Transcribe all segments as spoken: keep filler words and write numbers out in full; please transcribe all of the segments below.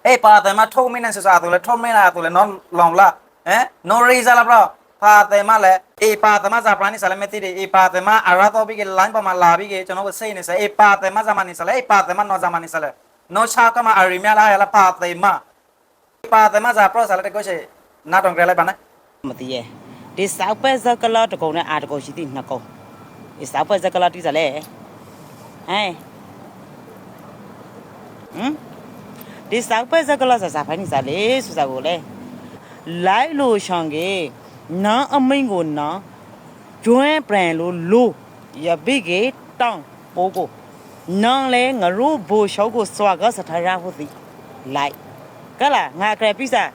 အဲ ပာ်သဲးမး ထိၣ်မ့ၢ်နၢ်စၢ်စၢ်အသိးလဲၣ်, ထိၣ်မ့ၢ်နၢ်အသိးလဲၣ်, နီၢ်လီၤလၢ်, အဲ, နီၢ်ရံစၢ်လၢ် ဘြီ, ပာ်သဲးမးလဲၣ်, အဲ ပာ်သဲးမး စၢ်ပြၢနံၣ်စၢ်လဲၣ် မ့ၢ်သ့ဒံး, အဲ ပာ်သဲးမး အရၢသီဘံၣ်က့ၤ လၢပီၢ်မၤ လၢဘံၣ်က့ၤ ကၠီနီၣ်ကစ့နံၣ်စၢ်, အဲ ပာ်သဲးမး စၢ်မၤနံၣ်စၢ်လဲၣ်, အဲ ပာ်သဲးမး နီၢ်စၢ်မၤနံၣ်စၢ်လဲၣ်, နီၢ်ဆါခီမး အရံမ့ၢ်လၢ်ယလၢ် ပာ်သဲးမး ပာ်သဲးမး စၢ်ပြၢစၢ်လဲၣ် တကိးဆ့, နၢ်တွၤကြၢးလၢပာ်နၢ် မသ့ယဲ, ဒ်စၢ်ပၢၢ်စၢကလီတကိးန့ၣ် အါတကိးဆံးသံနကိး, ဒ်စၢ်ပၢၢ်စၢကလီတံၢ်စၢ်လဲၣ်, ဟဲ, ဒ်စၢ်ပၢၢ်စၢကလီစၢ် စၢ်ဖဲနံၣ်စၢ်လဲၣ် စူစၢ်ကိးလဲၣ်, လၢလူၤဆၢၣ်က့ၤ, နအမံၤကိးနၢ်, ကၠွဲပြၢလိၤလိၤ, ယဘံၣ်က့ၤ တၢ်ပိကိး, နလဲၣ် ငရူၢ်ဘိၣ်ဆိကိး စွၢ်ကီၢ်စထရၢဖိသံ, လၢ, ကလၢ် ငါကြၢးပံစၢ်,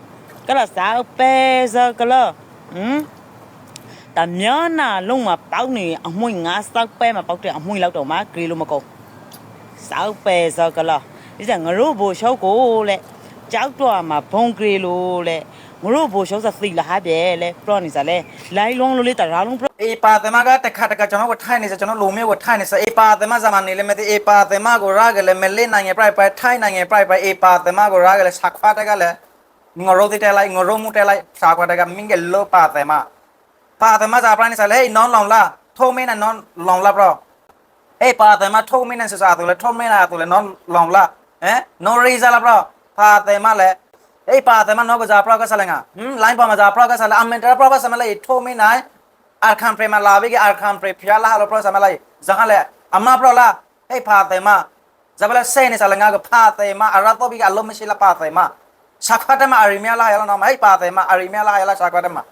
ကလၢ် စၢ်ပၢၢ်စၢကလီ တမျၢ်နၢ်လိၤမးပီန့ၣ် အမှံၤ ငါစၢ်ပၢၢ်မးပီတ့ၢ် အမှံၤလီၤတအိၣ်မး ကြ့လိာ်မကိး, စၢ်ပၢၢ်စၢကလီ, ဒ်စၢ်ငရူၢ်ဘိၣ်ဆိကိးလဲၣ်, ကၠီၣ်တွၤမၤ ဘိၣ်ကြ့လိာ်လဲၣ်, ငရူၢ်ဘိၣ်ဆိစၢ်သံလီၤဟးဘဲလဲၣ် ဘြီနံၣ်စၢ်လဲၣ်, လၢလီၤလိၤလၢတရၢလိၤဘြီ, အဲ ပာ်သဲးမးက တခါတခါ ကၠီနီၣ်ကထါနံၣ်စၢ်, ကၠီနီၣ်လူၤမ့ၢ်ကထါနံၣ်စၢ်, အဲ ပာ်သဲးမး စၢ်မၤနံၣ်လဲၣ် မ့ၢ်သ့, အဲ ပာ်သဲးမး ကိးရၢက့ၤလဲၣ် မလ့နၣ်ယဲၣ်ပြၢ်ပၢၢ် ထါနၣ်ယဲၣ်ပြၢ်ပၢၢ်, အဲ ပာ်သဲးမး ကိးရၢက့ၤလဲၣ် စၢ်ခွါတဂၤလဲၣ်, ငရိၣ်သံတဲလၢ်, ငရိၣ်မူတဲလၢ်, စၢ်ခွါတဂၤ မ့ၢ်က့ၤလၢပာ်သဲးမး, ပာ်သဲးမး စၢ်ပြၢနံၣ်စၢ်လဲၣ်, အဲ နီၢ်လီၤလၢ်, ထိၣ်မ့ၢ်နၢ် နီၢ်လီၤလၢ် ဘြီ, အဲ ပာ်သဲးမး ထိၣ်မ့ၢ်နၢ်စၢ်စၢ်အသိးလဲၣ်, ထိၣ်မ့ၢ်နၢ်အသိးလဲၣ်, နီၢ်လီၤလၢ်, အဲ, နီၢ်ရံစၢ်လၢ် ဘြီ, ပာ်သဲးမးလဲၣ်, အဲ ပာ်သဲးမး နီၢ်ကစၢ်ပြၢကစၢ်လဲၣ် ငါ, လၢပီၢ်မၤ စၢ်ပြၢကစၢ်လဲၣ်, အမ့ၢ်တြၢ်ပြၢကစၢ်မ့ၢ်လၢ အဲ ထိၣ်မ့ၢ်နၢ် အခၢၣ်ပြ့မၤလၢ်ဘံၣ်က့ၤ အခၢၣ်ပြ့ဖျါလၢ်ဟးလီၤ ပြၢကစၢ်မ့ၢ်လၢ ယဟဲလဲၣ် အမါပြၢလၢ်, ဟဲ ပာ်သဲးမး, စၢ်ပၢၢ်လၢစဲန့ၣ်စၢ်လဲၣ် ငါက ပာ်သဲးမး အရၢသီဘံၣ်က့ၤ အလီၢ်မ့ၢ်ဆ့လၢ ပာ်သဲးမး, စၢ်ခွါတမး အရံမ့ၢ်လၢ်ယလၢ်နီၢ်မး, ဟဲ ပာ်သဲးမး အရံမ့ၢ်လၢ်ယလၢ် စၢ်ခွါတမး,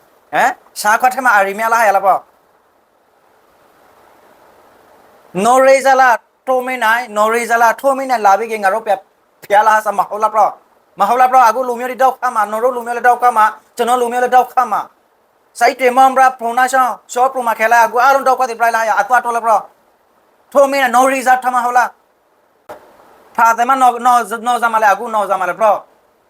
စၢ်ခွါတမး အရံမ့ၢ်လၢ်ယလၢ် ဘြီ နီၢ်ရံစၢ်လၢ် ထိၣ်မ့ၢ်နၢ်, နီၢ်ရံစၢ်လၢ် ထိၣ်မ့ၢ်နၢ်လၢ်ဘံၣ်က့ၤ ငရိၣ်ပြၢ ဖျါလၢ်ဟးစၢ် မဟိလၢ် ဘြီ, မဟိလၢ် ဘြီ, အဂုၤလူၤမ့ၢ်ဒံး ဒုက္ခ မး, နီၢ်ရိၣ်လူၤမ့ၢ်လၢ ဒုက္ခ မး, ကၠီနီၣ်လူၤမ့ၢ်လၢ ဒုက္ခ မး, စံးတ့ၢ်မီၢ်ပြၢ ပူၤနၢ် စီၤပူၤမၤခဲလၢာ် အဂုၤအါလီၢ် ဒုက္ခ သံပြၢလၢ်ယၤ အသွဲၣ်တိၢ်လၢ် ဘြီ, ထိၣ်မ့ၢ်နၢ် နီၢ်ရံစၢ် ထီၣ်မးဟိလၢ် ဖးသဲမး နီၢ်စၢ်မၤလၢ အဂုၤနီၢ်စၢ်မၤလၢ ဘြီ,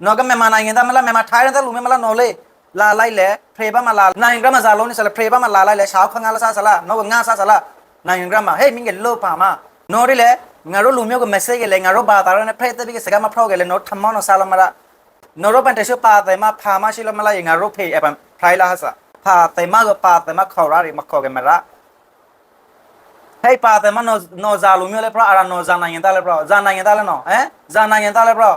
နီၢ်က မ့ၢ်မၤနၢ်ယဲၢ်တၢ်မ့ၢ်လၢ မ့ၢ်မၤထဲတၢ်လူၤမ့ၢ်မးလၢ နီၢ်လၢ် လၢ်လၢ်လဲၣ် ဖြေးဘၣ်မးလၢ် နၢ်ယဲၢ်တၢ်မၤစၢ်လိန့ၣ်စၢ်လဲၣ် ဖြေးဘၣ်မးလၢ်လၢ်လဲၣ် စၢ်ခီငါလၢ်စၢ်စၢ်လၢ် နီၢ်ကငါစၢ်စၢ်လၢ် နၢ်ယဲၢ်တၢ်မၤ ဟဲ မ့ၢ်က့ၤလၢပၢ်မး နီၢ်ဒ်လဲၣ် ငါရိၣ်လူၤမ့ၢ်က message က့ၤလဲၣ် ငါရိၣ်ဘၣ်သးရၣ်န့ၣ် ဖဲသ့ၣ်ဘံၣ်က့ၤ စကားမပြော က့ၤလဲၣ် နီၢ်ထမီနီၢ်စၢ်လီၤမးရၣ် နီၢ်ရိၣ်ပၢ်တဲဆူ ပာ်သဲမး ဖးမးဆံလီၤမးလၢ် ယဲၢ် ငါရိၣ်ဖဲး အဲၣ်ပၢၣ် ဖြေးလၢ်ဟးစၢ် ဖးသဲမးက ပာ်သဲမး ခိးရၣ်ရံၣ် မခိးက့ၤမးရၣ် ဟဲ ပာ်သဲမး နီၢ်စၢ်လူၤမ့ၢ်လၢ ဘြီ အရၢ နီၢ်စၢ်နၢ်ယဲၢ်တၢ်လၢ ဘြီ စၢ်နၢ်ယဲၢ်တၢ်လၢနီၢ် အဲ စၢ်နၢ်ယဲၢ်တၢ်လၢ ဘြီ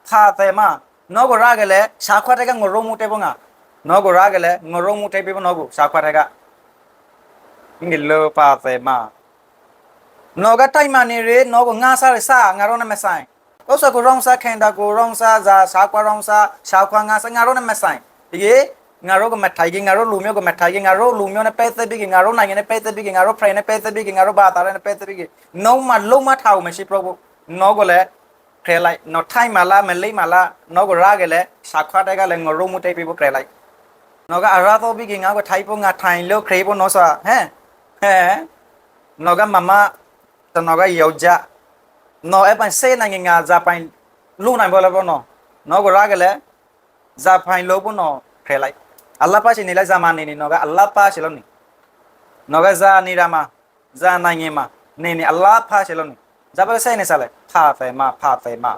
ဖးသဲမး နီၢ်ကရၢက့ၤလဲၣ် စၢ်ခွါတဂၤ ငရိၣ်မူတဲဖိငါ နီၢ်ကရၢက့ၤလဲၣ် ငရိၣ်မူတဲဖိ နီၢ်က စၢ်ခွါတဂၤ မ့ၢ်က့ၤလၢပာ်သဲမး နီၢ်က တၢ်မၤနၢၤရံၣ် နီၢ်က ငါစၢ်ရံၣ်စၢ် ငါရိၣ်န့ၣ် မ့ၢ်စၢ် အိၣ်စၢၤကရိၣ်စၢ် ခဲနဒၤကရိၣ်စၢ် စၢ်ခွါရိၣ်စၢ် စၢ်ခွါငါစၢ် ငါရိၣ်န့ၣ် မ့ၢ်စၢ် ယဲ ငါရိၣ်က မ့ၢ်ထဲးက့ၤ ငါရိၣ်လူၤမ့ၢ်က မ့ၢ်ထဲးက့ၤ ငါရိၣ်လူၤမ့ၢ်န့ၣ် ပဲသ့ၣ်ဘံၣ်က့ၤ ငါရိၣ်နၢ်ယဲၢ်န့ၣ် ပဲသ့ၣ်ဘံၣ်က့ၤ ငါရိၣ်ဖဲးန့ၣ် ပဲသ့ၣ်ဘံၣ်က့ၤ ငါရိၣ်ဘၣ်သးရၣ်န့ၣ် ပဲသ့ၣ်ဘံၣ်က့ၤ နီၢ်မၤလိမးထးအိၣ် မ့ၢ်စံး ဘြီ ဖိ နီၢ်ကလဲၣ် ကြၢးလံ နီၢ်ထဲးမးလၢ် မ့ၢ်လံမးလၢ် နီၢ်ကရၢက့ၤလဲၣ် စၢ်ခွါတဂၤလဲၣ် ငရိၣ်မူတဲဖိ ကြၢးလံ နီၢ်က အရၢသီဘံၣ်က့ၤ ငါက ထဲးဖိ ငါထဲးလၢ ကြၢးဖိ နီၢ်စၢ် ဟဲ ဟဲ နီၢ်က မမါ တနီၢ်က ယီၤကၠၢ် နီၢ်အဲၣ်ပၢၣ် စဲနၢ်ယဲၢ် ငါစၢ်ပၢၣ် လူၤနၢ်ဖိလၢ ဘြီ နီၢ် နီၢ်ကရၢက့ၤလဲၣ် စၢ်ပၢၣ်လူၤဖိ နီၢ် ကြၢးလံ အလါပၢ်ဆံးန့ၣ်လၢ စၢ်မၤနၢၤန့ၣ် နီၢ်က အလါပၢ်ဆံးလီၤန့ၣ် နီၢ်က စၢ်နံၣ်ရၣ်မး စၢ်နၢ်ယဲၢ်မး န့ၣ်န့ၣ် အလါပၢ်ဆံးလီၤန့ၣ် စၢ်ပၢၢ်လၢစဲန့ၣ်စၢ်လဲၣ် ဖးသဲမး ဖးသဲမး